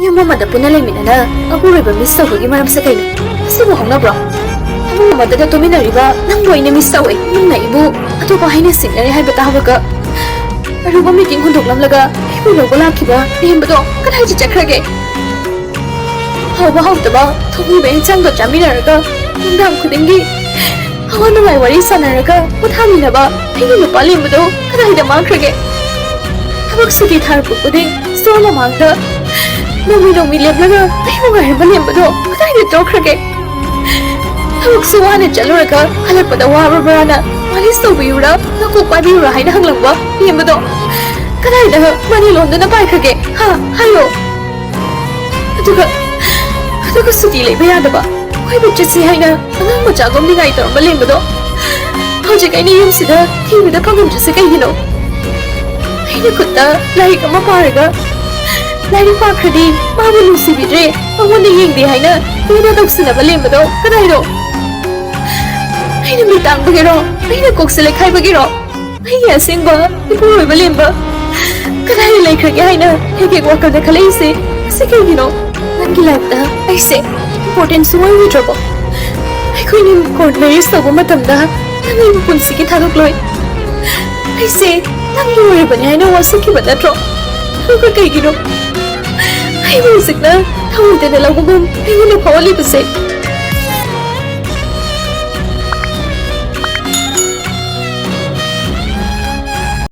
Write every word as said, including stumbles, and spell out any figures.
ꯌꯨꯝ ꯑꯃꯗ ꯄꯨꯟꯅ ꯂꯩꯃꯤꯟꯅꯅ ꯑꯄꯨꯔꯣꯏꯕ ꯃꯤꯁ ꯇꯧꯕꯒꯤ ꯃꯔꯝꯁꯦ ꯀꯩꯅꯣ? ꯑꯁꯤꯕꯨ ꯍꯧꯅꯕ꯭ꯔꯣ? ꯐꯃꯨꯡ ꯑꯃꯗꯗ ꯇꯨꯃꯤꯟꯅꯔꯤꯕ ꯅꯪꯕꯨ ꯑꯩꯅ ꯃꯤꯁ ꯇꯧꯋꯦ꯫ ꯅꯪꯅ ꯑꯩꯕꯨ ꯑꯇꯣꯞꯄ ꯍꯥꯏꯅ ꯁꯤꯡꯅꯔꯦ ꯍꯥꯏꯕ ꯇꯥꯕꯒ ꯑꯔꯨꯕ ꯃꯤꯇꯤꯡ ꯍꯨꯟꯗꯣꯛꯂꯝꯂꯒ ꯑꯩꯕꯨ ꯂꯧꯕ ꯂꯥꯛꯈꯤꯕ ꯂꯦꯝꯕꯗꯣ ꯀꯗꯥꯏꯗ ꯆꯠꯈ꯭ꯔꯒꯦ? ꯍꯥꯎꯕ ꯍꯥꯎꯇꯕ ꯊꯣꯡꯉꯤꯕ ꯏꯟꯁꯥꯡꯗꯣ ꯆꯥꯃꯤꯟꯅꯔꯒ ꯅꯨꯡꯗꯥꯡ ꯈꯨꯗꯤꯡꯒꯤ ꯑꯋꯥ ꯅꯨꯡꯉꯥꯏ ꯋꯥꯔꯤ ꯁꯥꯟꯅꯔꯒ ꯄꯣꯊꯥꯃꯤꯟꯅꯕ ꯑꯩꯒꯤ ꯅꯨꯄꯥ ꯂꯦꯝꯕꯗꯣ ꯀꯗꯥꯏꯗ ꯃꯥꯡꯈ꯭ꯔꯒꯦ? ꯊꯕꯛ ꯁꯨꯇꯤ ꯊꯥꯔꯛꯄ ꯈꯨꯗꯤꯡ ꯁ꯭ꯇꯣꯔ ꯃꯃꯥꯡꯗ ꯅꯣꯡꯃꯤ ꯅꯣꯡꯃꯤ ꯂꯦꯞꯂꯒ ꯑꯩꯕꯨ ꯉꯥꯏꯔꯝꯕ ꯂꯦꯝꯕꯗꯣ ꯀꯗꯥꯏꯗ ꯇꯣꯛꯈ꯭ꯔꯒꯦ? ꯊꯕꯛꯁꯨ ꯋꯥꯅ ꯆꯠꯂꯨꯔꯒ ꯍꯜꯂꯛꯄꯗ ꯋꯥꯔꯕ꯭ꯔꯥꯅ ꯃꯥꯂꯤꯁ ꯇꯧꯕꯤꯌꯨꯔꯥ, ꯅꯀꯣꯛ ꯄꯥꯏꯕꯤꯌꯨꯔꯥ ꯍꯥꯏꯅ ꯍꯪꯂꯝꯕ ꯂꯦꯝꯕꯗꯣ ꯀꯗꯥꯏꯗ ꯃꯥꯅꯤ ꯂꯣꯟꯗꯨꯅ ꯄꯥꯏꯈ꯭ꯔꯒꯦ? ꯍꯥ? ꯍꯥꯏꯌꯣ꯫ ꯑꯗꯨꯒ ꯑꯗꯨꯒ ꯁꯨꯇꯤ ꯂꯩꯕ ꯌꯥꯗꯕ, ꯀꯣꯏꯕ ꯆꯠꯁꯤ ꯍꯥꯏꯅ ꯑꯉꯥꯡ ꯃꯆꯥꯒꯨꯝ ꯅꯤꯡꯉꯥꯏ ꯇꯧꯔꯝꯕ ꯂꯦꯝꯕꯗꯣ ꯍꯧꯖꯤꯛ ꯑꯩꯅ ꯌꯨꯝꯁꯤꯗ ꯊꯤꯕꯗ ꯐꯪꯉꯝꯗ꯭ꯔꯤꯁꯦ ꯀꯩꯒꯤꯅꯣ? ꯑꯩꯅ ꯈꯨꯠꯇ ꯂꯥꯏꯔꯤꯛ ꯑꯃ ꯄꯥꯔꯒ ꯂꯥꯏꯔꯤꯛ ꯄꯥꯈ꯭ꯔꯗꯤ ꯃꯥꯕꯨ ꯅꯨꯡꯁꯤꯕꯤꯗ꯭ꯔꯦ, ꯃꯉꯣꯟꯗ ꯌꯦꯡꯗꯦ ꯍꯥꯏꯅ ꯃꯤꯅ ꯇꯧꯁꯤꯟꯅꯕ ꯂꯦꯝꯕꯗꯣ ꯀꯗꯥꯏꯅꯣ? ꯑꯩꯅ ꯃꯤ ꯇꯥꯡꯕꯒꯤꯔꯣ? ꯑꯩꯅ ꯀꯣꯛꯁꯦ ꯂꯩꯈꯥꯏꯕꯒꯤꯔꯣ? ꯑꯩꯒꯤ ꯑꯁꯦꯡꯕ ꯏꯄꯨꯔꯣꯏꯕ ꯂꯦꯝꯕ ꯀꯗꯥꯏꯗ ꯂꯩꯈ꯭ꯔꯒꯦ ꯍꯥꯏꯅ ꯍꯦꯛ ꯍꯦꯛ ꯋꯥꯈꯜꯗ ꯈꯜꯂꯛꯏꯁꯦ ꯑꯁꯤ ꯀꯩꯒꯤꯅꯣ? ꯅꯪꯒꯤ ꯂꯥꯏꯐꯇ ꯑꯩꯁꯦ ꯏꯝꯄꯣꯔꯇꯦꯟ ꯁꯨꯡꯑꯣꯏ ꯑꯣꯏꯗ꯭ꯔꯕꯣ? ꯑꯩꯈꯣꯏꯅꯤ ꯀꯣꯔꯠ ꯃꯦꯔꯤꯖ ꯇꯧꯕ ꯃꯇꯝꯗ ꯅꯪ ꯑꯩꯕꯨ ꯄꯨꯟꯁꯤꯒꯤ ꯊꯥꯗꯣꯛꯂꯣꯏ꯫ ꯑꯩꯁꯦ ꯅꯪꯒꯤ ꯑꯣꯏꯔꯕꯅꯤ ꯍꯥꯏꯅ ꯋꯥꯁꯛꯈꯤꯕ ꯅꯠꯇ꯭ꯔꯣ? ꯑꯗꯨꯒ ꯀꯩꯒꯤꯅꯣ ꯑꯩꯕꯨ ꯍꯧꯖꯤꯛꯅ ꯊꯑꯣꯏꯗꯅ ꯂꯧꯕꯒꯨꯝ ꯑꯩꯉꯣꯟꯗ ꯐꯥꯎꯍꯜꯂꯤꯕꯁꯦ?